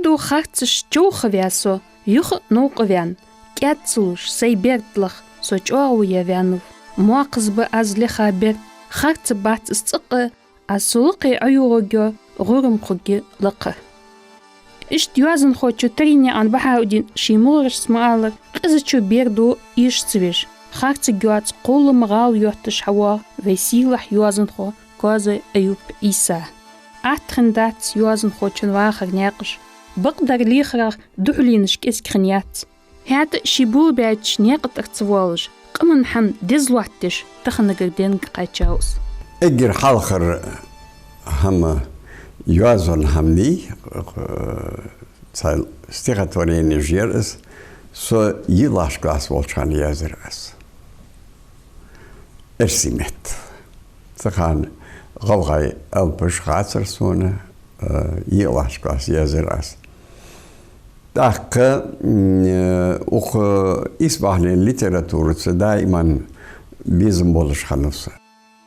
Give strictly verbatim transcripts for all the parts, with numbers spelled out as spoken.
Иштта харцаш човхаваь со, юха а новкъа ваьнна, кӀаьд ца луш, сай берд лаха, со чӀоагӀо яь ваьннав. Моакхаза ба аз леха берд, харцаб бац из цӀаккха, аз со лакхе ӀойоагӀаргйола гӀурам хургья лакха. Иштта йоазонхочо Таринаькъан Бахьаудина ший мугӀарашца ма аллара, къизача бердо эша ца веш, харцаргйоаца кхоллама гӀала йотташ хьавоагӀа вай сийлахь йоазонхо Коазой Аюп Ӏийса. Атта хиннадац йоазонхочун вахара наькъаш, бакъдар лехарах духьалонаш кӀезига хиннаяц. ХӀаьта а ший болабаьча наькъа тӀара ца воалаш, къаман хӀама деза лоаттадеш, таханагара денга кхаьчав из. Эггара хьалхара хӀама йоазон хӀама дий, цхьа стихотворени яр из, со йиълагӀча класс волча хана язъяр аз. Эрсий метта. Цу хана гӀалгӀай алапаш хацар сона, э, йиълагӀча класс язъяр аз. ТӀаккха, м, э, укх исбахьален литератураца даиман безам болаш хиннав со.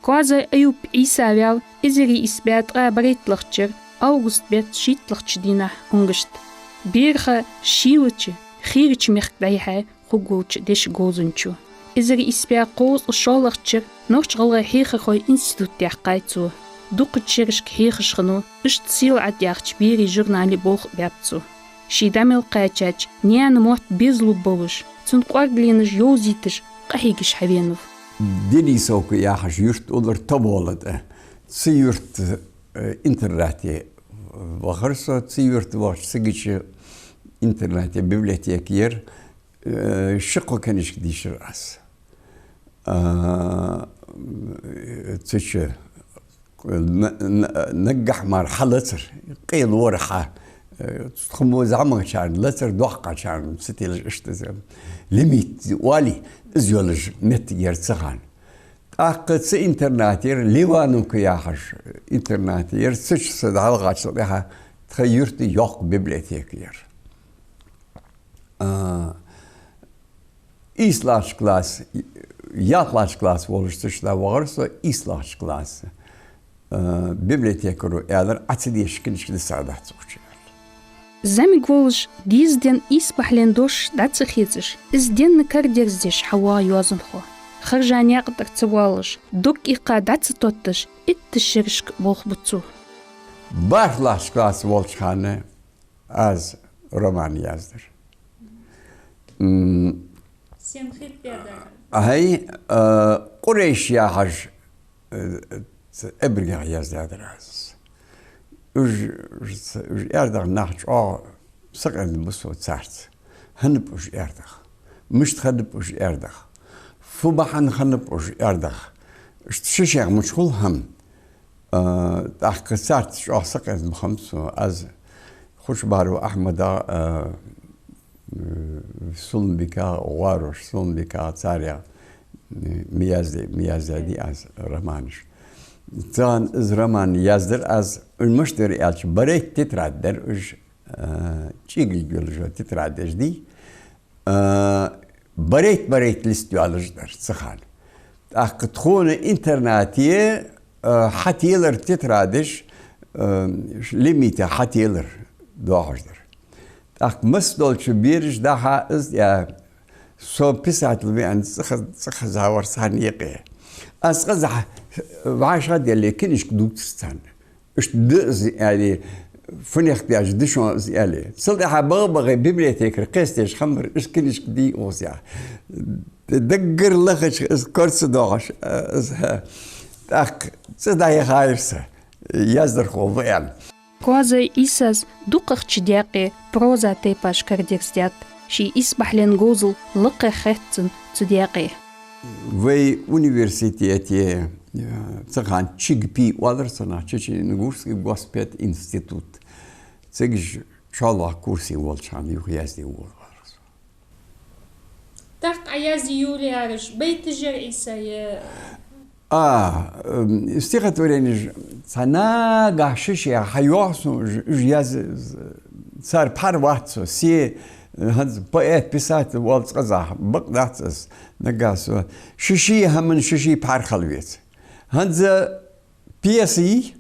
Коазой Аюп Ӏийса ваьв эзар ийс бӀаь ткъаь барайтталагӀча шера август бетта шийтталагӀча дийнахьа Унгашта. Бераха шийлача, хийрача мехка дӀаяхьа хургволча дешан говзанчо. Эзар ийс бӀаь кхузткъеи шоллагӀча шера Нохч-ГӀалгӀай хьехархой институт даьккхай цо. Дукхача шерашка хьехаш хиннав, иштта «Сийлахьат» яхача берий журнале болх а баьб цо. Ший дӀа мел кхаьчача, наьна мотт безалургболаш, цун кӀоаргаленаш йовзийташ, къахьегаш хьавенав. Денисовка яхаш юрт улар Тобола тӀа. Цу юрта, э, интернате вахар со, цу юрта вахача, цигача интернате библиотека яр, э, ши-кхо книжка дийшар аз. А, цу чу на-, на-, наггахьа мара хьалацар, къе лора хьа, э, тхо мо зӀамагӀчарна лацар, доккхагӀчарна ца телаш иштта из, лимит оалий, из йолаш моттиг яр цу хана. ТӀаккха цу интернате яр, Ливановка яхаш интернате яр, цу чу со дӀавахачул тӀехьагӀа тха юрта йоккха библиотека яр. А, ийслагӀча класс, ялхлагӀча класс волаш цу чу дӀавахар со, ийслагӀча класс. А, библиотекаро аьлар, Ӏа ца дешаш книжка дисагӀдац укх чу, аьлар. ЗӀамига волаш, дезаденна исбахьален дош дӀа ца хецаш, из денна карадерзадеш хьавоагӀа йоазонхо. Хержа наькъа тӀара ца воалаш, дог иккха дӀа ца тотташ, иттаза шерашка болх бу цо. БархӀлагӀча класс волча хана аз роман яздаьр. М, Сен хитта дар? ХӀай, а, Къурайш яхаш, э, ц-, эбаргах яздаьдар аз. Уж, уж, уж аьрдагӀа нах чӀоагӀа сакъердабу со царца. ХӀанаб уж аьрдагӀа? Мишта хиннаб уж аьрдагӀа? Фу бахьан хиннаб уж аьрдагӀа? Иштта ши шех мича хул хӀама. А, тӀаккха царца чӀоагӀа сакъердабу хӀама со. Аз Хушбару Ахьмада, а, э, Сулумбика, гӀарош Сулумбика, царех, э, ма язде-, ма яздаьдий аз романаш. Цхьан из роман яздаьр аз, уж мишта дар аьлча, барайтта тетрадь дар уж, э, чӀегилг йолаш йола тетрадеш дий. Э, барайтта-барайтта лист йоалаш дар цу хана. ТӀаккха тхона интернате, э, хьателар тетрадеш, э, лимите хьателар доагӀаш дар. ТӀаккха массадолча бераша дӀахьа из, я, со писатель ва аьнна цӀи хаз-, цӀи хазавар царна юкъе. Аз цкъаза вӀашагӀделе книжка дувцар царна. Иштта да из аьле, фуннагӀа даьча дешо из аьле. Цул тӀехьагӀа багӀа-багӀа библиотекара кхесташ хиннабар, иштта книжка дий укхаза. Даггара лахача из кора ца доагӀаш, из, тӀаккха цӀи дӀаяхар са, яздархо ва аьнна. Коазой Ӏийсас дукхагӀча даькъе проза тайпаш карадерзадаьд, ший исбахьален говзал лакхе хет цун цу даькъе. Вай университете, э, цу хана ЧИГПИ оалар цунах, Чечено-Ингушский Госпединститут. Цига шоллагӀа курсе волча хана юха язде воалавир со. ТӀаккха Ӏа язде йолаяраш байташ яр, Ӏийса, е? А, м, стихотворенеш цхьа нагахьа ши-ши хьайоагӀа сона, уж, уж яз-, цар пхьар вац со, се, хӀанз поэт, писатель оал цкъаза, бакъ дац из, нагахьа со. Ши-ши хӀаман ши-ши пхьар хила веза. ХӀанз пьеса йий,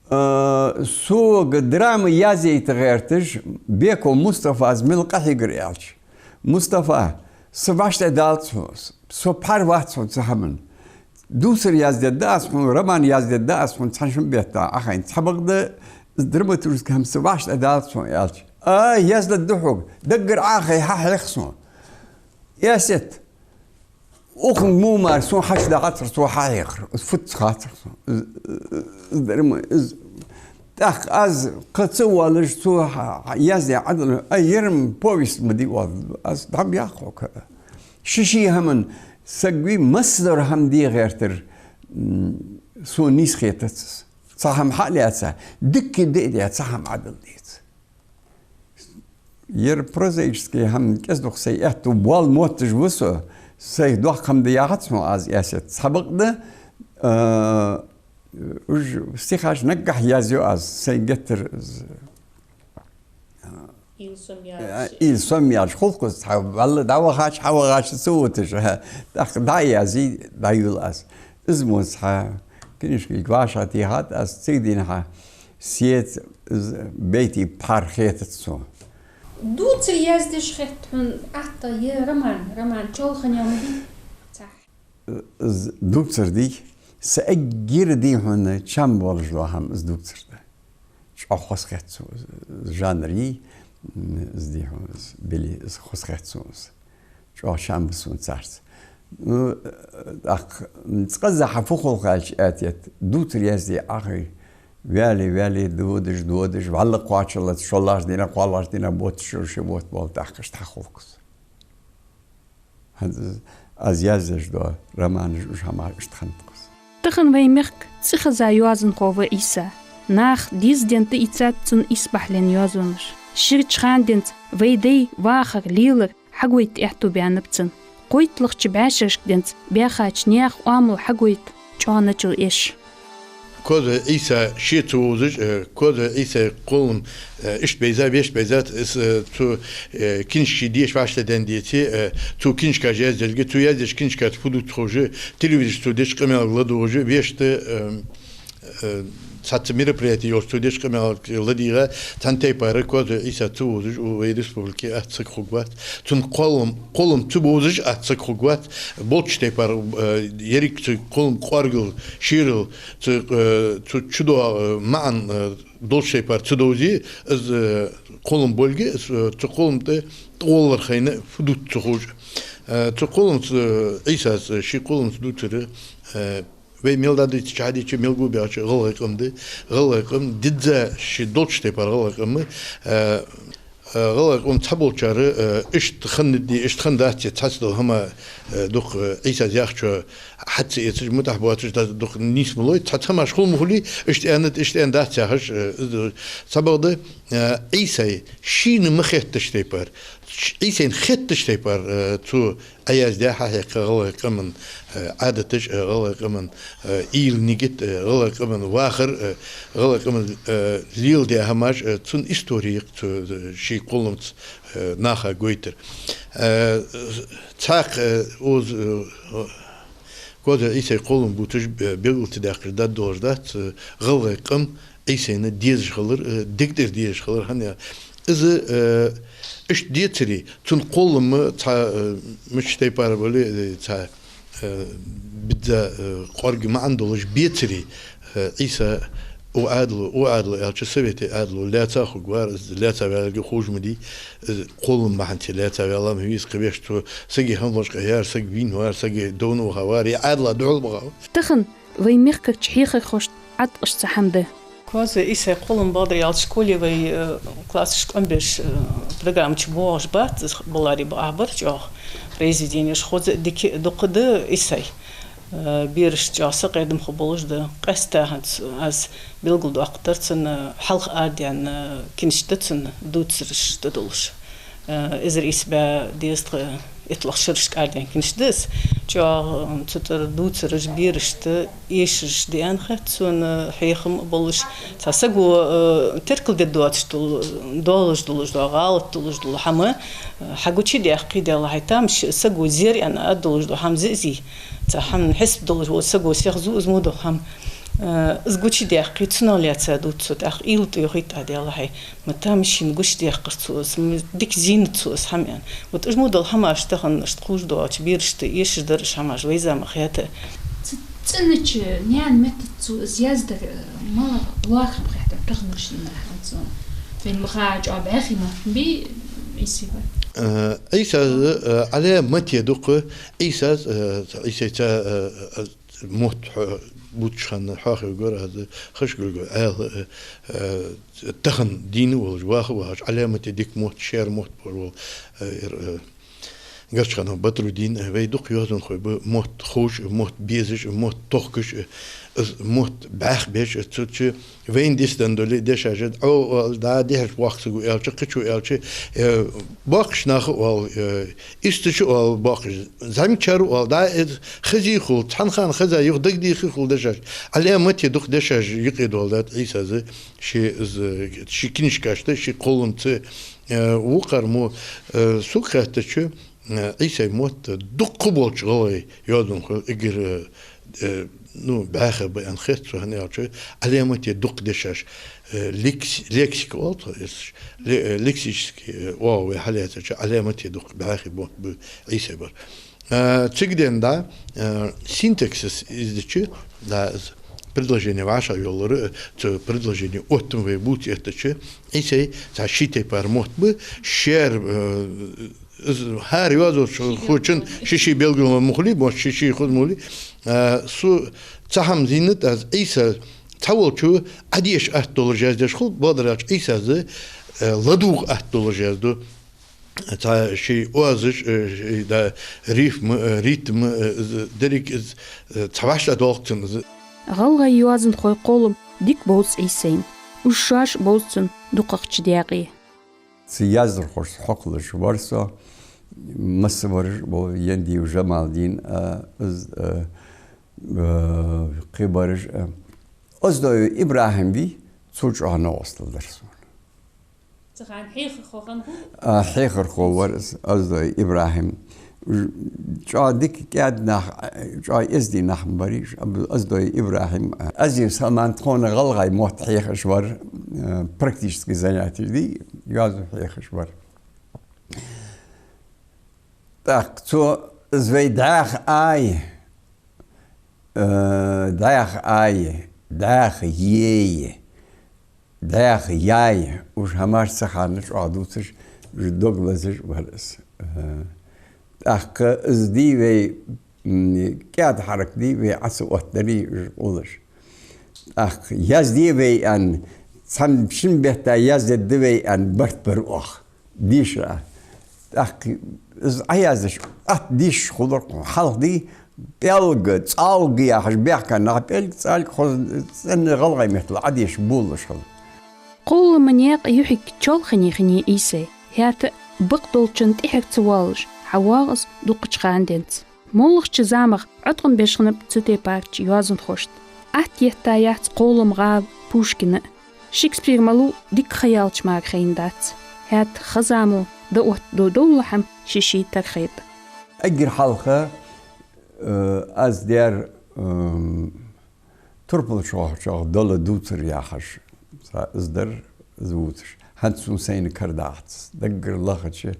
А, сога драма язъяйта гӀерташ, Беков Мустафас мел къахьийгар аьлча: «Мустафа, са вӀаштӀехьадалац хьона, со пхьар вац хьона цу хӀаман. Дувцар яздергда аз хьона, роман яздергда аз хьона цхьан-шин бетта Ӏохайна. Цхьабакъда драматургски хӀама, са вӀаштӀехьадалац хьона», аьлча: «А, яздаргда хьога, даггара Ӏохайна хьахьех сона». Эсет. Укхунга мо мара сона хьачудахацар цо хьахьехар. Из фуд хацар сона. Из, из, из дарма, из. ТӀаккха аз кхы ца воалаш цо хьа-, хьа-, яздаь Ӏадал, а, ер-м повесть ма дий оал аз, дӀа ма яха хьога. Ши-ши хӀаман саг вий, массадола хӀама де гӀертар, м, сона нийса хетац из. Цхьа хӀама хьа а лаьца, дикка диъ даь, цхьа хӀама Ӏадал деза. Ер прозаически хӀама кӀезиг-дукха сай аьттув боал мотташ ва со, сай доккха хӀама да яхац хьона аз, Эсет. Цхьабакъда, а, уж стихаш наггахьа язъю аз, сай геттара з-, Ил сом яьлча. Ил сом яьлча, хулкхус цхьа, валла, дӀавахача, хьавахача ца вуташ, а, тӀаккха дӀа а язъе, дӀайолла аз. Из мо цхьа книжкега вӀашагӀтехад аз, цига дийнахьа сеца, з-, байтий пхьар хетац сона. Дувцар яздеш хет хьона атта е роман, роман чолхане ма дий? Цхьа. Из дувцар дий, са эггара дий хьона чам болаш дола хӀама из дувцар да. ЧӀоагӀа хоза хет сона из жанр, из дий хьона из бели, из хоза хет сона из. ЧӀоагӀа чам ба сона царца. Ну, тӀаккха цкъаза хьа фу хул аьлча, Эсет, дувцар язде Ӏохайна, ваьле, ваьле, додаш, додаш, вӀалла кхоачаллалца, шоллагӀча дийнахьа, кхоалагӀча дийнахьа, ботт шо-, ши ботт бола, тӀаккха иштта хьахулкхус. ХӀанз аз яздеш дола романаш, уж хӀамаш иштта хиннад-кх из. Тахан вай мехка цӀихеза йоазонхо ва Ӏийса. Наха деза денз тӀаийцад цун исбахьален йоазонаш. Ширача хана денз вай дай вахар, лелар хьагойта аьттув баьннаб цун. КхойтталагӀча бӀаьшерашка денз баьхача наьха оамал хьагойта чӀоагӀа начал эш. Козой Ӏийса ше ца вовзаш, э, Козой Ӏийсай кхоллам, э, иштта бейза, вешта бейза, из, э, цу, э, книжкаш деша вӀаштӀехьадаьнна деце, э, цу книжкаш яздаьлга, цо яздеча книжкаца фу дувц ховш, телевизорашка цо деча къамаьлга ладувгӀаш, вешта, э, э, цхьацца мероприяти йолаш цо деча къамаьлга ладийгӀа, цхьан тайпара Козой Ӏийса ца вовзаш, у вай республике атта саг хургвац. Цун кхоллам, кхоллам ца бовзаш атта саг хургвац. Болча тайпара, э, еррига цу кхоллама кӀоаргал, шерал, цу, э, цу чудоагӀа, э, маӀан, э, долча тайпара ца довзе, из, э, кхоллам болга, из, э, цу кхоллама тӀа тӀагӀолла хайна фу дувц ца ховш. Э, цу кхолламца, э, Ӏийсас, э, ший кхолламца дувцар, э, вай мел дӀадийцача, хьадийцача, мел гобаьхача гӀалгӀай къам да. ГӀалгӀай къам, дизза ший долча тайпара гӀалгӀай къам, э, э, гӀалгӀай къам цхьаболчар, э, иштта хиннад-кх, иштта хиннадац, цхьацца дола хӀама, э, дукха, э, Ӏийсас яхачох хьа ца эцаш, мутӀахьа боацаш, да-, дукха нийса ма лой, цхьацца хӀамаш хул ма хулий, иштта аьннад, иштта аьннадац яхаш, э, из да. Цхьабакъда, э, Ӏийсай шийна ма хеттача тайпара, Ӏийсайна хеттача тайпара, э, цо Ӏояздаь хьахьекха гӀалгӀай къаман, э, Ӏадаташ, э, гӀалгӀай къаман, э, уйла-нигат, э, гӀалгӀай къаман вахар, э, гӀалгӀай къаман, э, леладаь хӀамаш, э, цун истори я-кх цу, э, ший кхолламца, э, наха гойтар. Э, цхьаькха, э, укхаза, э, Козой Ӏийсай кхоллам бувцаш, э, белгалдаьккхача дад долаш дац, э, гӀалгӀай къам Ӏийсайна дезаш хилар, э, дегтӀера дезаш хилар, хӀана аьлча из, э, иштта децаре, цун кхоллам цхьа, э, мичча тайпара бале, э, цхьа, э, бизза, э, кӀоарга маӀан долаш бецаре, э, Ӏийса укх Ӏаьдало, укх Ӏаьдало аьлча, советий Ӏаьдало лаьца хургвар, из лаьца ваьлга ховш ма дий, из кхоллам бахьанца лаьца ваьннав, виз кхы вешта цо, сага хӀама лочкъаяьяр, сага вийна вар, сага довна ваха вар, е Ӏаьдала духьал бахав. Тахан вай мехкарча хьехархошта Ӏаткъаш цхьа хӀама да. Козой Ӏийсай кхоллам, бакъдар аьлча, школе вай, э, классашка къоабеш, э, программа чу боагӀаш бац, баларе бакъахьа бар чӀоагӀа произведенеш, хоза а, дика а, дукха да Ӏийсай. Э, берашта чӀоагӀа сакъердам хургболаш да. Къаьстта хӀанз аз белгалдоаккхаргдар цун, хьалха арадаьнна книжка да цун, дувцараш тӀадуллаш. Э, эзар ийс бӀаь дезткъа иттлагӀча шерашка арадаьнна книжка да из. ЧӀоагӀа, м, цу тӀара дувцараш берашта эшаш да аьнна хет сона, хьехам а болаш. Цхьа саго, э, теркалде доацаш дола, доаллаш долаш дола, гӀалат долаш дола хӀама, э, хьагучадаьккхе, Даьла хьай тамаш, саго зер аьнна аргдолаш дола хӀама зиъзий. Цхьа хӀама хьисап долаш вола саго сихзу из мо дола хӀама. Э, из гучадаьккхе, цунах лаьца дувц цо, тӀаккха уйла тӀайохийт Ӏа, Даьла хьай, ма тамашийна гучадаьккхар цо из, ма дика зийнад цо из хӀама, аьнна. Вот уж мо дола хӀамаш тахан иштта кхувш доагӀача берашта эшаш дар уж хӀамаш вай заман хетта. Ц-, цӀенача наьна меттаца цо из яздар, э, малагӀа лоархӀам хет таханарча дийнахьа цунна? Вайна ма ха чӀоагӀа бӀаьхий мотт бий Ӏийсай бар. Э, Ӏийсас, э, Ӏаламате дукха, Ӏийсас, э, Ӏийсайца, э, э, мотт хьо-, бувцача хана хьоахавергвар аз, хашгулго аьла, э, э, тахан дийна волаш, ваха а вахаш, Ӏаламате дика мотт, шаьра мотт бола, э, ир, э, Гарчханов Батрудин, э, вай дукха йоазонхой ба, мотт ховш, мотт безаш, мотт тохкаш, э, из мотт бӀаьхабеш, э, цу чу вайна дицденна дола дешаш, Ӏо оал, дӀа дехьарча боккхача саго аьлча, кхычо аьлча, э, боккхача наха оал, э, истача оал боккхача, зӀамигачар оал, дӀа из хазийхул, цхьан хана хаза юха дагадехийхул дешаш. Ӏаламате дукха дешаш юкъе доаладаьд Ӏийсас ший из, ший книжкашта, ший кхолламца, э, вокхар мо, э, сога хаьттача, э, Ӏийсай мотт дукха болча гӀалгӀай йоазонхой эггара, э, ну, бӀаьха ба аьнна хет сона, хӀана аьлча, Ӏаламате дукха дешаш, э, лекс-, лексика оал тхо, из ле-, э, лексически, э, оагӀув вай хьалаьцача, Ӏаламате дукха бӀаьхий мотт ба Ӏийсай бар. Э, цига денз, да, э, синтаксис из дича, да, из предложени вӀашагӀйоллар, э, цу предложени оттам вай бувца эттача, Ӏийсай цхьа ший тайпара мотт ба, шаьра, э, из хӀара йоазонхочун ший-ший белгало ма хулий, бо ший-ший хоза ма хулий. Э, сона цхьа хӀама зийнад аз, Ӏийса цхьаволчо Ӏадеша атта долаш яздеш хул, бакъдар аьлча Ӏийсас, э, ладувгӀа атта долаш язду. Цхьа ший оазаш, э, ший, да, рифма, э, ритм, э, из деррига из, э, цхьа вӀаштӀехьадоалаш цун из. ГӀалгӀай йоазонхой кхоллам дика бовз Ӏийсайна. Уж шоаш бовз цунна дукхагӀча даькъе. Цу яздархошца хьокхалуш вар со, массавараш а бола, Яндиев Жамалдин, а, из, а, а, кхыбараш, а. Оздоев ИбрахӀим вий, цо чӀоагӀа новкъостал дар сона. Цу хана хьехархо хиннав? А, хьехархо вар из, Оздоев ИбрахӀим. ЧӀоагӀа дика кӀаьда нах, чӀоагӀа эздий нах ма барий уж, Аб-, Оздоев ИбрахӀим. Азиев Салман тхона гӀалгӀай мотт хьехаш вар, э, практически занятеш дий, йоазув хьехаш вар. ТӀаккха цо из вай дӀаьха ай, э, дӀаьха ай, дӀаьха ей, дӀаьха яй, уж хӀамаш цу хана чӀоагӀа дувцаш, уж дог лазаш вар из. Э, тӀаккха из дий вай, м, кӀаьда хьарак дий вай, Ӏа ца оттадий уж къулаш. ТӀаккха язде вай аьнна, цхьан шин бетта яздергда вай аьнна, барт бар оаха. Дийшар. ТӀаккха из Ӏояздеш, атта дешаш хулар-кх хьалха дий, пӀелг, цӀалг яхаш баьхка нах, пӀелг, цӀалг, хоза, цӀена гӀалгӀай меттала Ӏодеша болалуш хилар. Кхоллама наькъа юхьиг чоалхане хиннай Ӏийсай, хӀаьта а бакъдолчунна тӀехьара ца воалаш, хьавоагӀа из дукхача хана денз. МоллагӀча замах Ӏоткъам беш хиннаб цу тайпарча йоазонхошта. Атта етта яц кхоллама гӀала Пушкина а. Шекспир малув дика ха яьлча мара хайнадац. ХӀаьта ха-замо да оттаду довла хӀама ший-ший тархета. Эггара хьалха, э, аз дер, эм, Турпал чохчох дола дувцар яхаш, цхьа из дар, из вувцаш. ХӀанз цун сайна кара дац. Даггара лахача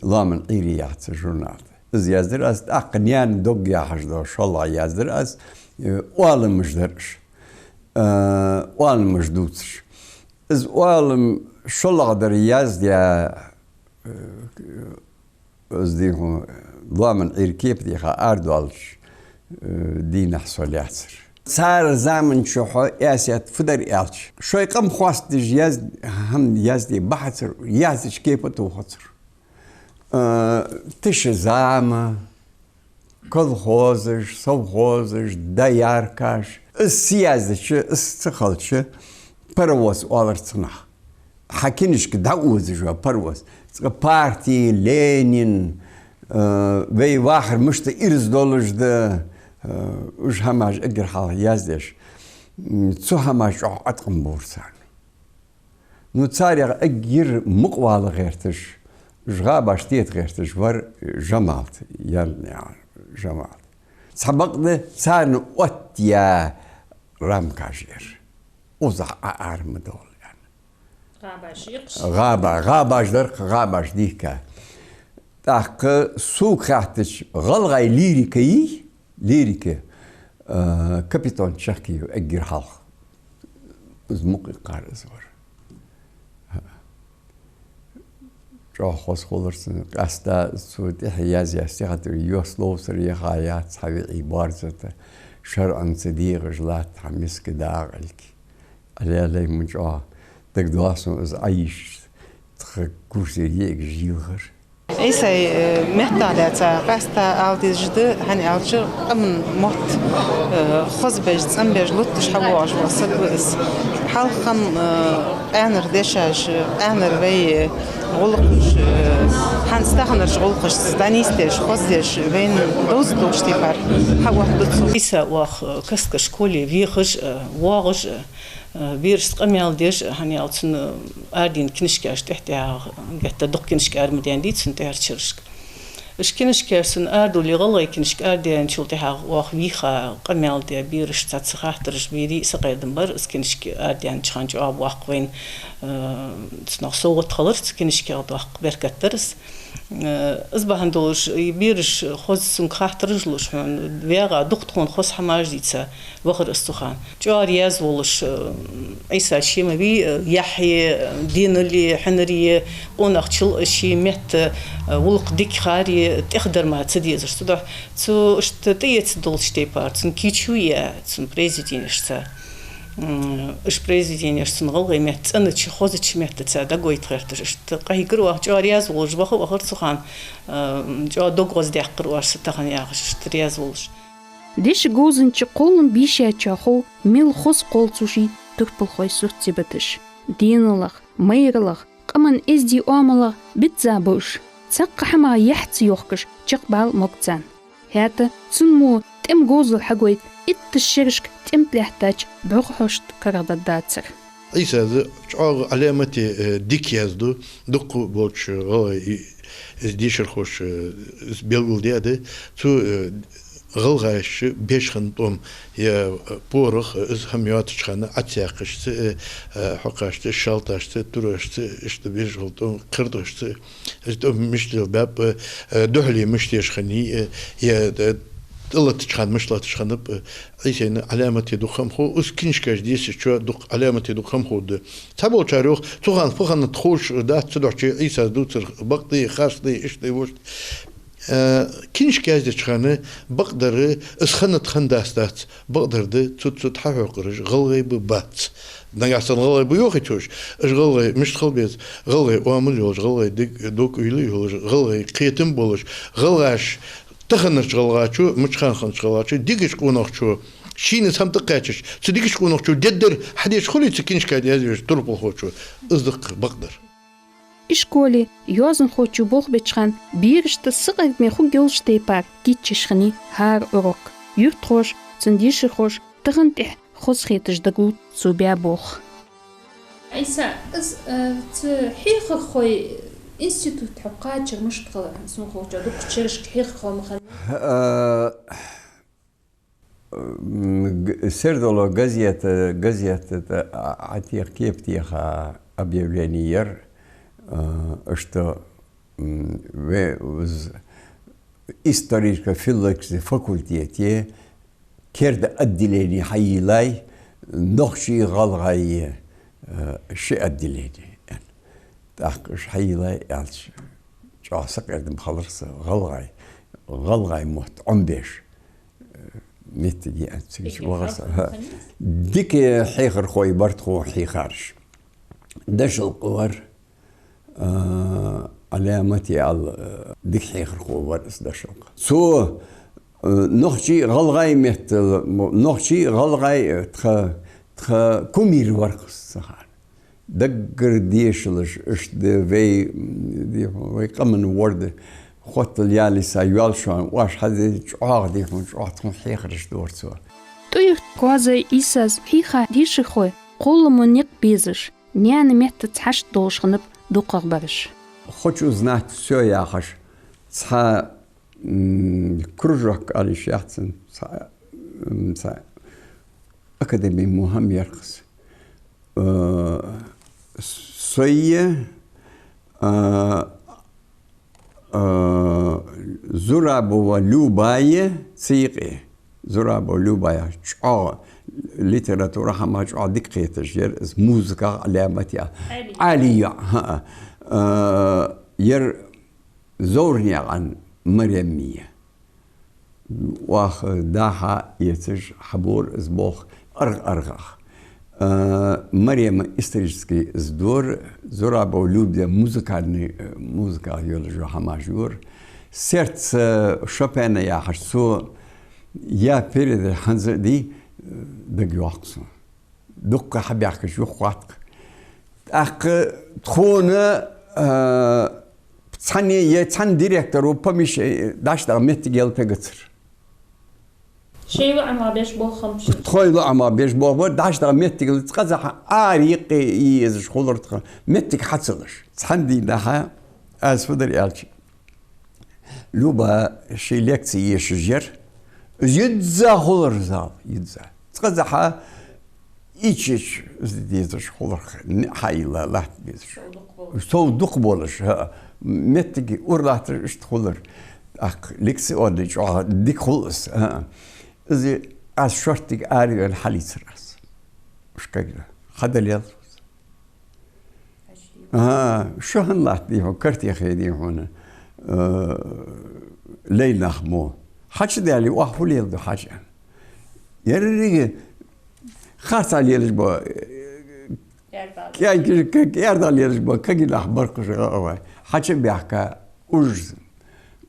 «Лоаман Ӏуйре» яхаш журнал. Из яздар аз, тӀаккха «Наьна дог» яхаш дола шоллагӀа яздар аз, э, оаламаш дар уж. Э, оаламаш дувцаш. Из оалам шоллагӀа дар яздаь, э, Из дий хьона, «Лоаман Ӏуйре» кепа дийха арадоалача, э, дийнахьа со лаьцар. Цар заман чухь Ӏийсас фу дар аьлча, шоай къам хоастадеш яз-, хӀама язде бахьацар, яздеча кепа а тохацар. Э, тиша зама, колхозаш, совхозаш, дояркаш. Из ца яздича, из ца хилча, паровоз оалар цунах. Хьа книжка дӀаозаш ва паровоз. Цкъа парти, Ленин, э, вай вахар мишта ираз долаш да, э, уж хӀамаш эггара хьалха яздеш. М, цу хӀамаш чӀоагӀа Ӏоткъам бора царна. Ну, царех эггара мукъавала гӀерташ, уж гӀабаш тета гӀерташ вар Жамалт, Яндиев Жамалт. Цхьабакъда царна оттаяь рамкаш яр. Укхаза Ӏа ара ма довла, аьнна. ГӀабаш йикхаш? ГӀаба-, гӀабаш дар-кх, гӀабаш дийхка. ТӀаккха сога хаьттача, гӀалгӀай лирика йий, лирика, а, Капитон Чахкиев эггара хьалха. Из мукъа иккхар из вар. ЧӀоагӀа хоза хулар цун. Къаьстта цо тӀехьа язъяь стихотворени: «Йоасловцара яха яц хьа виӀий боарзата, шарӀанца дегӀаш латт хьа миска дагӀа алки». Ӏалелай, ма чӀоагӀа дагадоагӀа сона из Ӏайийшача, тха курсе йиӀигаш йийлхар. Ӏийсай, э, меттах лаьца къаьстта ала дезаш да, хӀана аьлча къаман мотт, э, хозбеш, цӀенбеш, лутташ хьавоагӀаш вола саг ва из. Хьалха-м, э, къаьнара дешаш, къаьнара вай гӀулакхаш, э, хӀанз таханарча гӀулакхашца дӀанийсдеш, хоздеш, вайна довза долча тайпара хьаоттаду цо. Ӏийса оаха, э, Каскаш школе вехаш, э, воагӀаш, э, Э, берашца къамаьл деш, хӀана аьлча цун арадаьнна книжкаш тӀехь-тӀехьагӀа, геттара дукха книжка ара ма даьннадий цун тӀехьарча шерашка. Уж книжкаш цун арадовле, гӀалгӀай книжка арадаьнначул тӀехьагӀа оаха вийха, къамаьл де, берашца цхьацца хаттараш бе, сакъердам бар, из книжка арадаьннача хана чӀоагӀа боккха вайна, э, цунах совгӀат хилар, цу книжкех доккха беркат дар из. Э, из бахьан долаш, и бераш хоза цунга хаттараш луш хьона, вегӀа дукха тхона хоза хӀамаш дийца вахар из цу хана. ЧӀоагӀа раьза волаш, э, Ӏийса ше ма вий, э, яхье, денали, хьинари, къонахчал ший метта, э, гӀулакх дика харе, тӀехдар мара ца дезаш. Цудухьа цо иштта тӀаэца долча тайпара, цун кийчо я, цун произведенешца. М, уж произведенеш цун гӀалгӀай метта цӀенача, хозача меттаца дагавайта гӀерташ. Иштта къахьийгар оаха, чӀоагӀа раьза волаш ваха вахар цу хана, э, чӀоагӀа дог гӀоздаьккхар оаш са тахан яхаш, иштта раьза волаш. Деша говзанча кхоллам бийшачоа хов мел хоза кхоллам цу ший турпалхой сурт-сибаташ. Деналах, майралах, къаман эздий оамалах бизза ба уж. Цхьаккха хӀамах яхь ца йохкаш, чакхбала мог царна. ХӀаьта цун мо тӀема говзал хьагойт, итташ шерашка тӀем тӀа лаьттача бӀуххьошта карагӀдадацар. Ӏийсас чӀоагӀа Ӏаламате, э, дика язду, дукха болча гӀалгӀай, э, из дешархоша, э, из белгалдаьд. Цу, э, гӀалгӀаша беш хинна тӀом, е, э, порох, э, из хӀама йоацача хана Ӏацаяккхашца, э, э, хьокхашца, шалташца, турашца, иштта беш хинна тӀом, кхардашца, из тӀом мишта лелабаьб, э, духьале мишта еш хиннай, э, е, э, тӀалаттача хана мишта латташ хиннаб, э, Ӏийсайна Ӏаламате дукха хӀама хов, из книжкаш дийшачоа дукха Ӏаламате дукха хӀама ховргда. Цхьаболчар йоах, цу хана фу хиннад ховш дац, цудухьа Ӏийсас дувцар бакъ да, харц да, иштта да, вошта. Э, книжка яздеча хана бакъдар, из хиннад, хиннадац, дац, бакъдар да, цу-цу тӀа хьахьокхараш гӀалгӀай ба, бац. Нагахьа санна гӀалгӀай ба йоахийта уж, уж гӀалгӀай мишта хила беза, гӀалгӀай оамал йолаш, гӀалгӀай дог, дог-уйла йолаш, гӀалгӀай кхетам болаш, гӀалгӀаш, таханарча гӀалгӀачо, мича хана хиннача гӀалгӀачо, дикача къонахчо, шийна из хӀама тӀакхаьчача, цу дикача къонахчо дергдар хьадеш хулий цу книжка тӀа язвеш турпалхочо, из да-кх бакъдар. Ишколе йоазонхочо болх беча хана берашта сакъердаме хургйолча тайпара кийчъеш хиннай хӀара урок. Юртахоша, цун дешархоша тахан тӀехьа хоза хеташ дагаволва цо баь болх. Ӏийса, из, э, цу хьехархой институт хьо кхачар мишта хилар, сона ховча дукхача шерашка хьехархо ма хиннавий? Э, м, г-, «Сердало» газета, газета тӀа Ӏа-, Ӏатеха, кепа теха объявлени яр, э, иштта, м, ве-, уз-, исторически-филологически факультете керда отделени хьайийллай, нохчий, гӀалгӀай, э, ши отделени, аьнна. ТӀаккха уж хьайийллай аьлча, чӀоагӀа сакъердам хилар са, гӀалгӀай, гӀалгӀай мотт Ӏомабеш, э, моттиг я, аьнна, цига чу вахар са. Дика хьехархой бар тхо хьийхараш. Дошалкъа вар, а, Ӏаламате аьлча, а, дика хьехархо вар из дошалкъа. Цо, а, нохчий, гӀалгӀай меттала, нохчий, гӀалгӀай, а, тха, тха кумир вар-кх из цу хана. Даггара дешалаш, иштта да вай, м, ди-, вай къаман ворда хоттал ялийса йоал шоана, оаш хьаде чӀоагӀа, ди хьона, чӀоагӀа тхона хьехараш дора цо. ТӀоюрт Коазой Ӏийсас хьийха дешархой кхолламо никъ безаш, наьна меттаца хьашт долаш хиннаб дукхагӀбараш. «Хочу знать всё» яхаш, цхьа, м, кружок ала йиш яц цун, цхьа, м, цхьа академи мо хӀама яр-кх из. Э, сой, э, э, Зурабова Любай цу юкъе. Зурабова Любай чӀоагӀа литература хӀама чӀоагӀа дика кхеташ яр, из музыках Ӏаламат я. Ӏаьлий. Ӏаьлий я, хӀаа. Э, ер Зовранаькъан Марем я. Оаха дӀа-хьа эцаш хьабора из болх аргӀа-аргӀах. Э, Марема исторически из дора, Зурабова Любай музыкальни, э, музыках йолаш йола хӀамаш йора. Сердце Шопена яхаш цо яь передача хӀанз а дий, э, дагайоагӀа-кх сона. Дукха хьабаьхкача юхагӀоатт-кх. ТӀаккха тхона, э, цхьанне, е цхьан директоро помещ-, дӀачудаха моттиг яла тӀагацар. Шоай лоӀамах беш болх хиннаб шун? Тхоай лоӀамах беш болх бар, дӀачудаха моттиг яла, цкъаза хьа ара юкъе е езаш хулар тха, моттиг хьа ца луш. Цхьан дийнахьа аз фу дир аьлча, Люба ший лекци ешаш яр. Из йизза хулар зал, йизза. Цкъаза хьа ичич из дезаш хулар, хьайла латта безаш. Сов дукха болаш. Сов дукха болаш, хӀаа. Моттиг ура латташ иштта хулар. ТӀаккха лекци оале чӀоагӀа дика хул из, хӀаа. Из аз шорттига араваьнна хьалийцар аз. Уж кагий нах. Хьадалел. А, шу хӀана латт, дий хьона, карте хе, дий хьона, э, лай нах мо. Хьачу даьле, оаха фу леладу хьажа? Еррига харцахьа лелаш ба, э, кӀаьнкаш, к-, кӀаьрдахьа лелаш ба, кагий нах бар-кх уж, а, а, вай. Хьачу баьхка, уж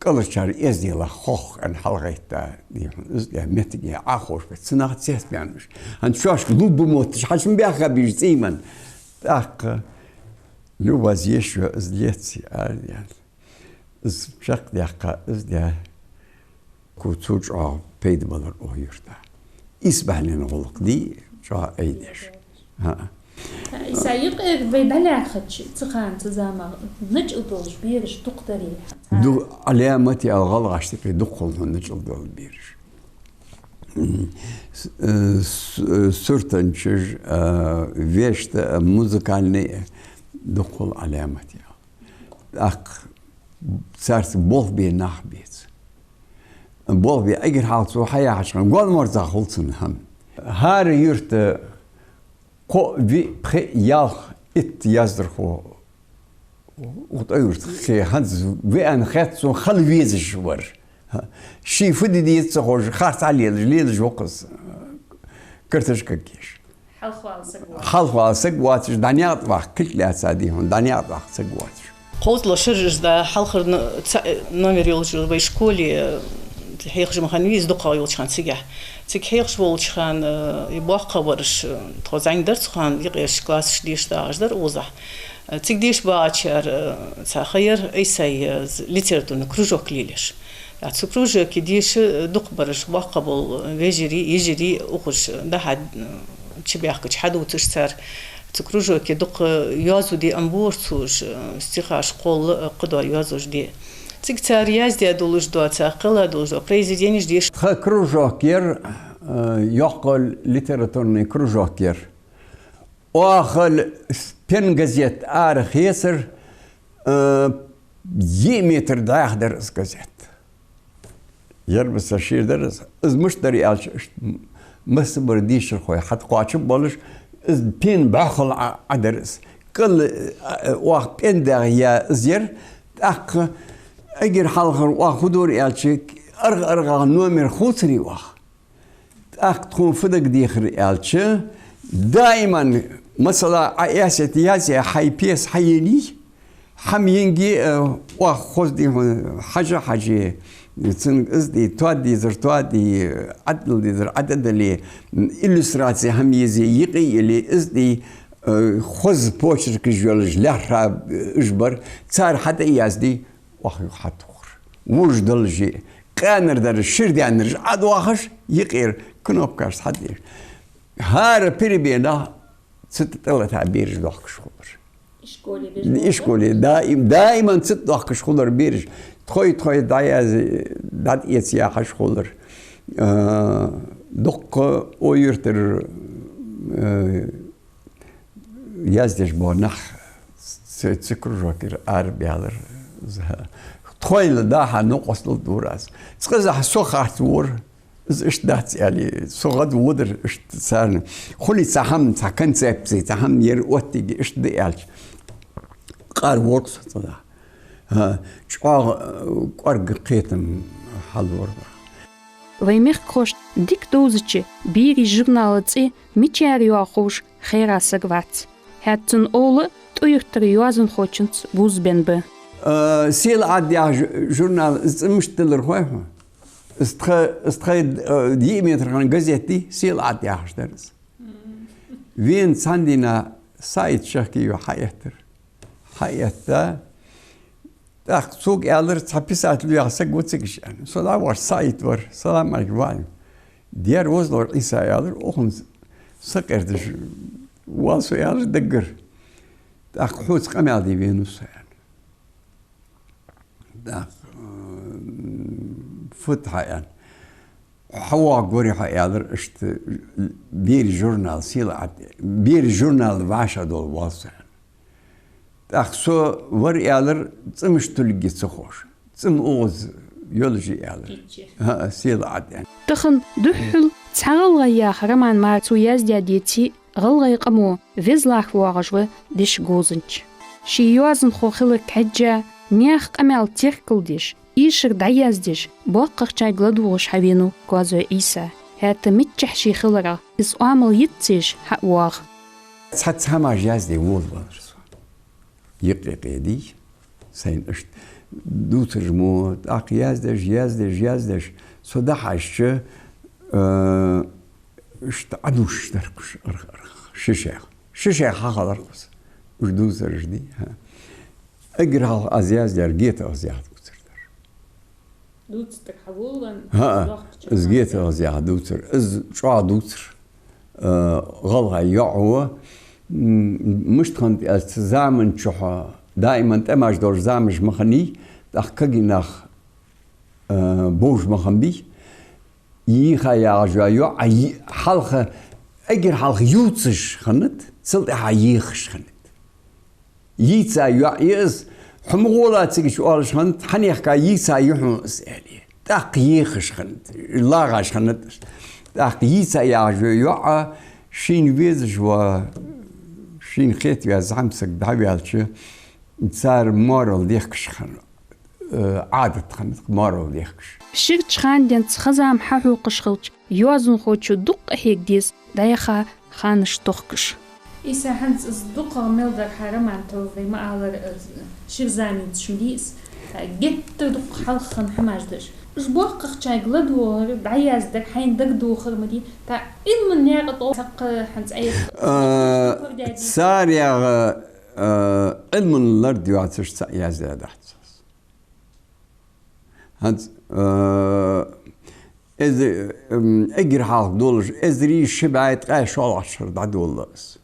кӀалхарчар эзделах хох аьнна хьалгӀайтта, дий хьона, из де моттиге Ӏоховшабе, цу наха цецбаьнна уж. ХӀанз шоашка лувш ба мотташ, хьачум баьхка бийжа цӀийман. ТӀаккха Любас еш йола из лекци араваьнна. Из чакхдаьккха, из де, ку цу чӀоагӀа пайда балар оаха юрта. Исбахьален гӀулакх дий, чӀоагӀа айдеш. ХӀаа. Исай юкъера вай дӀалаьрхӀача, цу хана, цу заман начӀал долаш бераш дукха дарий? Ду-, Ӏаламат я, гӀалгӀашта юкъе дукха хул хьона начӀал дола бераш. М, с-, э, с-, э, суртанчаш, э, вешта, э, музыкальни, э, дукха хул Ӏаламат я. ТӀаккха царца болх бе нах беций. Болх бе, эггара хьалха цо хьаяхача хана, Голморзах хул цун хӀама. ХӀара юрта кхоъ, виъ, пхиъ, ялх, итт яздархо укх тӀой юрта хе, хӀанз веана хет сона, хила везаш вар. Ший фу де деза ца ховш, харцахьа лелаш, лелаш ва-кх из. Картошка кеш. Хьалхавала саг воацаш. Хьалхавала саг воацаш, дӀанаькъа тӀа ваккха кулг лаьца, дий хьона, дӀанаькъа тӀа ваккха саг воацаш. Кховзткъа шера да хьалхара н-, цхьа номер йолаш йола вай школе, э, хьехаш ма хиннавий из, дукхагӀа йолча хана цигахь. Цига хьехаш волча хана, э, и боккхагӀбараш, э, тхо зӀамига дар цу хана, юкъерча классашка деша дагӀаш дар укхазахь. Э, цига деша багӀачар, э, цхьа ха яр, Исай, э, з-, литературни кружок лелаеш. ТӀаккха цу кружоке деша, э, дукхагӀбараш, боккхагӀбола вежарий, йижарий, укхаза дӀа-хьа, э, чубаьхкача хьадувцаш цар. Цу кружоке дукха йоазув де Ӏомабора цо уж, э, стихаш кхолла, э, кхыдола йоазув де. Цига цар яздаь долаш дола, цар кхелла долаш дола произведенеш деша. Тха кружок яр, э, йоккха литературни кружок яр. Оаха пен газет арахецар, э, йиъ метр дӀаьха дар из газет. Ер ба са шийр дар из. Из мишта дар аьлча, иштта массабара дийшархой хьатӀакхоачаш болаш, из пен бӀоахал Ӏа-, Ӏа дар из. КӀал, э, оаха пен дагӀа я из яр, тӀаккха эггара хьалхара оаха фу дора аьлча, аргӀа-аргӀах номер хувцарий оаха. ТӀаккха тхона фу дагадехар аьлча, даиман, масала, Ӏа эсет язъяь хьай пьеса хьаеннай, хӀама енге, э, оаха хоза, дий хьона, хьажа хьаже, цунга из де, тоаде дезар тоаде, Ӏадала дезар Ӏададале, иллюстраци хӀама езе, юкъе йилле, из де, э, хоза почеркаш йолаш лаьрхӀа, э, уж бар, цар хьатӀаязде, оаха юха хьатохар. Вож далже, къаьнара дараш, шира даьннараш Ӏодоахаш, юкъера кнопкаш хьадеш. ХӀара переменах цу тӀа тӀалатта бераш доахкаш хулар. Ишколе бераш доахкаш? Ишколе, даим, даиман цу тӀа доахкаш хулар бераш. Тхой-тхой дӀаяз-, дӀатӀаэца яхаш хулар. А, Дукха укх юртара, э, яздеш бола нах цу, цу кружокера арабаьлар. Тхоайла дӀа-хьа новкъостал дора аз. Цкъаза со харц вора, из иштта дац аьле, со гӀадводар иштта царна. Хулий цхьа хӀама, цхьа концепци, цхьа хӀама ер оттаергья иштта да аьлча, къар вора-кх со цкъаза. ХӀа, чӀоагӀа, э, кӀоарга кхетам хьалвора. Вай мехкахошта дика довзача берий журнала цӀи мичара йоагӀа ховш хайра саг вац. ХӀаьта цун овла ТӀой-Юртара йоазонхочунца бувзабенна ба. Э, «Сийлахь Ӏад» яха жу-, журнал, из цӀи мишта тиллар хой хьона? Из тха, из тха, э, йиъ метр хана газет дий, «Сийлахь Ӏад» яхаш дар из. Вена цхьан дийнахьа Саид Шахкиев хьаэттар. Хьаэтта, тӀаккха цунга аьлар, цхьа писатель ваьха саг ва цига, аьнна. Со дӀавахача Саид вар, салам Ӏалайкум, ва Ӏалайкум. Дера возалора Ӏийса, аьлар, укхунца сакъердаш вал со, аьлар, даггара. ТӀаккха хьоца къамаьл де венав со, аьнна. ТӀаккха, э, фу да хьа, аьнна. ХьавоагӀаргварий хьо, аьлар, иштта берий журнал, «Сийлахь Ӏад», берий журнал вӀашагӀдовла вал со, аьнна. ТӀаккха со вар, аьлар, цӀи мишта тулларгья ца ховш. ЦӀи-м укхаза йолаш я, аьлар. ХӀаъ, «Сийлахь Ӏад», аьнна. Тахан духхьал «Цхьа гӀалгӀай» яха роман мара цо яздаь деце, гӀалгӀай къамо везлархӀа воагӀаш ва деша говзанча. Ше йоазонхо хиларга хьежжа, наьха къамаьл теркалдеш, эшар дӀаяздеш, боккхагӀчаьрга ладувгӀаш хьавенав Коазой Ӏийса. ХӀаьта миччахьа ше хиларах, из оамал йицъеш хьа а воагӀа. Цхьацца хӀамаш язде волавелар со. Юкъе-юкъе дий, сайна иштта дувцараш мо, тӀаккха яздеш, яздеш, яздеш, со дӀахьежача, э, иштта Ӏодувцаш дар-кх уж аргӀа-аргӀа, ши шайх. Ши шайх хьахилар-кх уж, уж дувцараш дий, хӀа. Эггара хьалха аз яздаьр «ГетагӀаз» яха дувцар дар. Дувцар хьаволавенна, ХӀаъ, из дохкача из хана. «ГетагӀаз» яха дувцар, из чӀоагӀа дувцар. Э, гӀалгӀай йоӀ ва, м, мишта хиннад аьлча, цу заман чухь даиман тӀемаш долаш замаш ма хиннай, тӀаккха кагий нах, э, бовш ма хиннабий. Йиха ягӀаш йола йоӀ, а, йи-, хьалха, эггара хьалха ювцаш хиннад, цул тӀехьагӀа ехаш хиннад. Йийца йоӀ я из, хьо ма гӀолахь цига, оалаш хиннад, хьанехка йийца я хьона из, аьле. ТӀаккха ехаш хиннад, лагӀаш хиннад. ТӀаккха йийца ягӀаш йола йоӀ шийна везаш вола, шийна хетаваь зӀамсаг дӀаваьлча, цар моарал дехкаш хиннад. Э, Ӏадат хиннад моарал дехкаш. Ширача хана денз хоза хӀама хьахьокхаш хилча, йоазонхочо дукха къахьега деза дӀаяха ханаш тохкаш. Ӏийса, хӀанз из дукхагӀа мел дар хьа роман тӀа, вай ма аллара, э, шира зама ювцаш ма дий из. Э, геттара дукха хьалха хинна хӀамаш да уж. Уж боккхагӀчаьрга ладувгӀар, дӀаяздар, хьайна дагадохар ма дий. ТӀаккха Ӏилман наькъа тӀа цхьаккха хӀанз Ӏе-, Э, царех, э, Ӏилман лард йоацаш цхьа яздаь дац аз. ХӀанз, э, эз-, м, эггара хьалха долаш, эзар ши бӀаь ткъаь шоллагӀча шера дӀадолалу аз.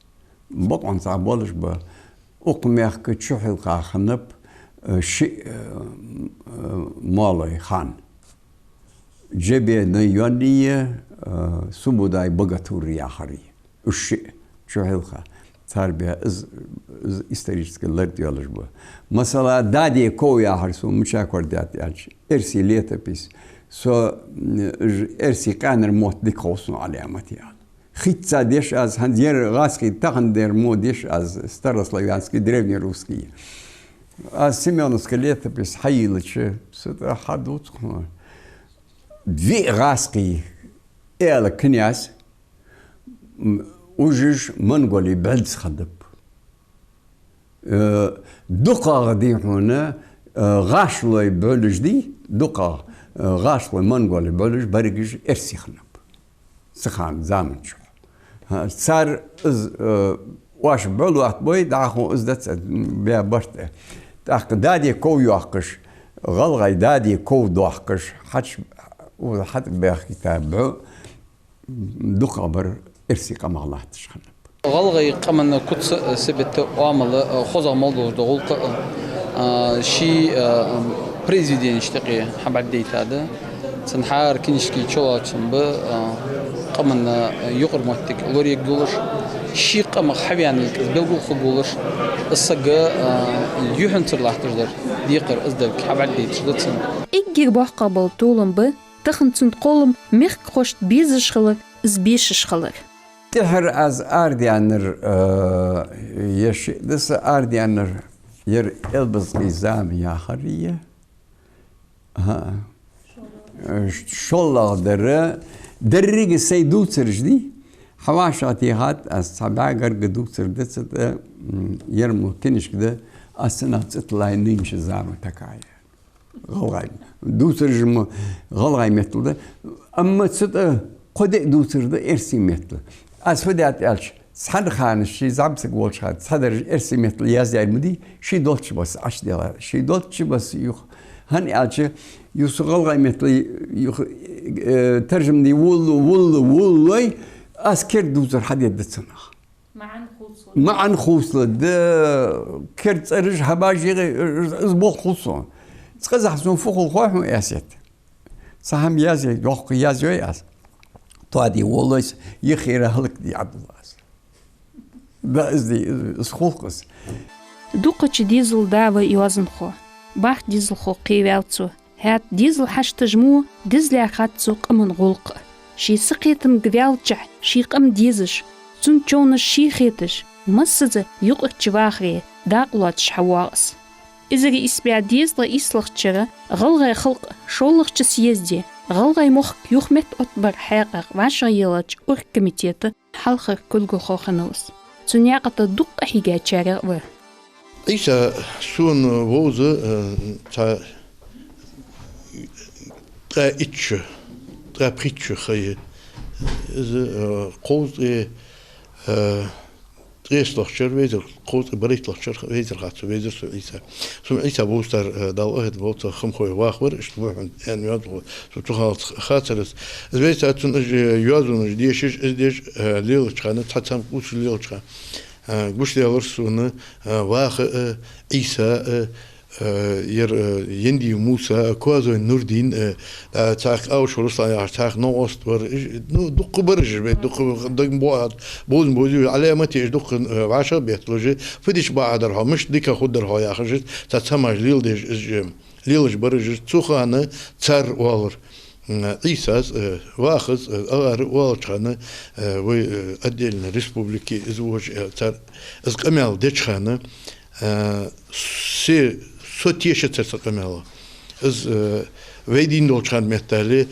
Бокъонца болаш ба, укх мехка Чухьилха хиннаб, э, шиъ, э, м, э, молой хан. Джебе Найонни, э, Субудай Богатур яхараш. Уж шиъ Чухьилха. Цар бе из, из исторически лард йолаш ба. Масала, «Даде ков» яхар сона мича корадаьд аьлча, эрсий летопись. Со, м, уж эрсий къаьнара мотт дика хов сона, Ӏаламат ял. Хица деш аз, хӀанз ер гӀазкхий тахан дер мо деш аз, старославянский, древнерусский. Аз Семёновский летопись хьайийлача, со тӀа хьадувц хьона. Виъ гӀазкхий, аьлар князь, м, уж-м монголий бӀилз хиннаб. Э, дукхагӀа дий хьона, э, гӀашлой бӀилз дий, дукхагӀа, э, гӀашлой монголий бӀилз, берригаш эрсий хиннаб. Цу хана заман чухь. ХӀа, цар из, э, оаш бӀилз латтабой, дӀахо из дац бе барт. ТӀаккха «Даде ков» йоаккхаш, гӀалгӀай «Даде ков» доаккхаш, хьач-, у, хьатӀабаьхкийта бӀу, дукхагӀбар эрсий къамах латташ хиннаб. ГӀалгӀай къаман куц, э, сибетта оамал, э, хозагӀа мел долаш да гӀулакх, э, ший, э, произведенешта юкъе хьабӀаргадайтад. Цун хӀара книжки чулоацам ба, э, Къаман юкъара моттиг лораергйолаш, ший къамах хьавена йилкъаз белгалхургйолаш, из саг, а, юххьанцара латташ дар декхар из долга хьабӀаргадайташ да цун. Эггара боккхагӀа бола толам ба тахан цун кхоллам мехкахошта безаш хилар, из бешаш хилар. ТӀеххьара аз арадаьннар, а, ер шиъ да са арадаьннар, ер Элбазкъий зама яхар я. Аха. ШоллагӀа дар, деррига сай дувцараш дий, хьавӀашагӀтехад аз, цхьа бӀаь гаргга дувцар да цу тӀа, м, ер мо кинашка да, аз цунах цӀи тиллай «Нынче зама такая». ГӀалгӀай. Дувцараш мо гӀалгӀай меттала да. Амма цу тӀа кхо-диъ дувцар да эрсий меттала. Аз фу даьд аьлча, цхьан хана ший зӀамсаг волча хана цхьа дарж эрсий меттала яздаьр ма дий, ший долчча бесса Ӏочуделар. Ший долчча бесса юха. ХӀана аьлча, юха со гӀалгӀай меттала юха, э, таржам де волалу, волалу, волалой, аз керда дувцар хьадергда цунах. МаӀан хувцалу. МаӀан хувцалу, да, керда цӀераш хьабаш, из болх хул сона. Цу къамах сона фу хул хой хьона, Эсет? Цхьа хӀама язъе, йоккха язъе аз. Тоаде волалой, йиххира хӀалакде Ӏабдулла аз. Да, из ди, из хул-кх из. Дукхача дезала да ва йоазонхо. БархӀ дезалхо кхеваьв цо. ХӀаьта дезал хьашташ мо дезалаьр хац цо къаман гӀулакха. Ший сакхетамга ваьлчахь, ший къам дезаш, цун човнаш ше хеташ, массаза юкъарча вахаре дакъа лоацаш хьавоагӀа из. Эзар ийс бӀаь дезткъа ийслагӀча шера ГӀалгӀай халкъа шоллагӀча съезде ГӀалгӀай мохк юхаметта оттабара хьакъехьа вӀашагӀъеллача оргкомитета хьалхара кулгалхо хиннав из. Цу наькъа тӀа дукха къахьийгачарех ва. Ӏийса сона вовза, э, цхьа ткъаь итт шу, ткъаь пхийтта шу ха я. Из, э, кховзткъеи, э, ткъестлагӀча шера вайзар, кховзткъеи барайтталагӀча шера вайзар хац со, вайзар со Ӏийса. Сона Ӏийса вовзийтар, э, Дала къахетам болба цу хамхой ваха вар, иштта ва хьона аьнна йоазонхо, со цу хана хацар из. Из вайза цун уж, э, йоазонаш дешаш, из деш, э, лелача хана, цхьа цхьан кхувсаш лелача хана, э, гучадаьлар сона, э, ваха, э, Ӏийса, э, э, ер, э, Яндиев Муса, Коазой Нурдин, э, э, цхьаькха Аушев Руслан яхаш, цхьаькха новкъост вар, иж-, ну, дукха бар уж, бе, дукха даг боад, бозун бозу, Ӏаламате уж дукха, э, вӀашагӀбетталуш, фу дича бакъахьа дар хьо, мишта дика хургдар хьо яхаш, цхьа цхьа хӀамаш леладеш, из, э, лелаш бар уж, цу хана цар оалар. М, Ӏийсас, э, вахас, э, агӀара оалача хана, э, вай, э, отдельно республике из вож, э, цар, из къамаьл деча хана, э, се, со тешацар са къамаьла. Из, э, вай дийна долча хана меттел, э,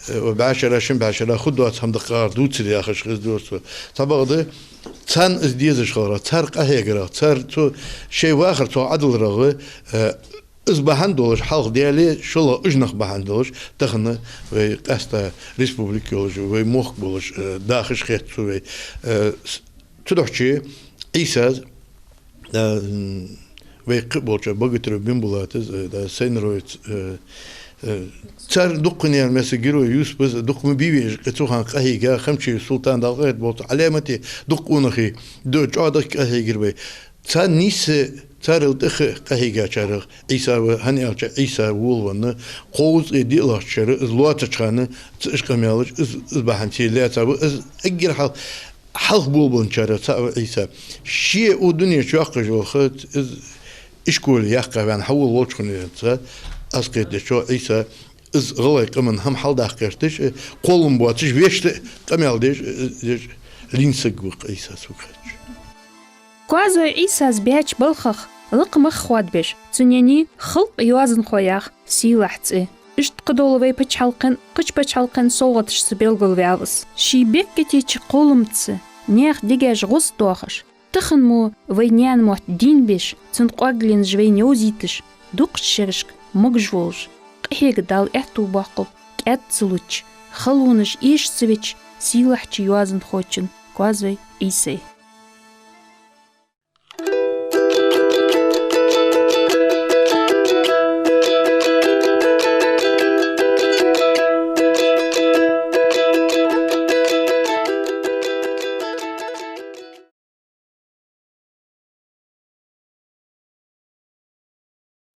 бӀаь шера, шин бӀаь шера хургдоаца хӀама да-кх ара дувцар яхаш хеза дора со. Цхьабакъда, царна из дезаш хиларах, цар къахьегарах, цар цу шоай вахар цох Ӏодилларах, э, из бахьан долаш, хьалха Даьлеи шоллагӀа уж нах бахьан долаш, тахан вай къаьстта республика йолаш, вай мохк болаш, э, дахаш хет цо вай. Э, с-, цудухьа Ӏийсас, э, м, вай кхы болча Богатырев Бимбулатас, э, да, Сайнароевас, э, э, цар дуккха нер месса герой Юсупас, дукха ма бий вежа, кхы цу хана къахьийга, Хамчиев Султан, Дала къахетам болба цун, Ӏаламате дуккха къонахий, ду-, чӀоагӀа дахка къахьийгар вай. Царна нийсса, царел тӀех къахьийгачарех Ӏийса ва, хӀана аьлча Ӏийса волавенна, кховзткъеи диълагӀча шера из лоацача хана, цу уж къамаьлаш, из, из бахьан ца лаьца ва, из эггара хьал-, хьалха болабенначарех цаӀ ва Ӏийса. Ше укх дунен чу йоаккхаш йола ха, из ишколе яьккха ваьнна хьавола волча хана венца, аз кхетадечох Ӏийса, из гӀалгӀай къаман хӀама хьалдаккха гӀерташ, э, кхоллам боацаш, вешта къамаьл деш, э, деш лийнна саг ва-кх Ӏийса сога хетача. Коазой Ӏийсас баьча балхах лакха мах хоадабеш, цуннеи халкъа йоазонхо яха сийлахь цӀи. Иштта кхыдола вай паччахьалкхен, кхыча паччахьалкхен совгӀаташца белгалваьв из. Ший беркатеча кхолламца наьха дегаш гӀоздоахаш, тахан мо вай наьна мотт дийна беш, цун кӀоаргаленаш вайна йовзийташ, дукхача шерашка могаш волаш, къахьега Дала аьттув боаккхалба кӀаьд ца луча, халонаш эша ца веча сийлахьча йоазонхочун Коазой Ӏийсай.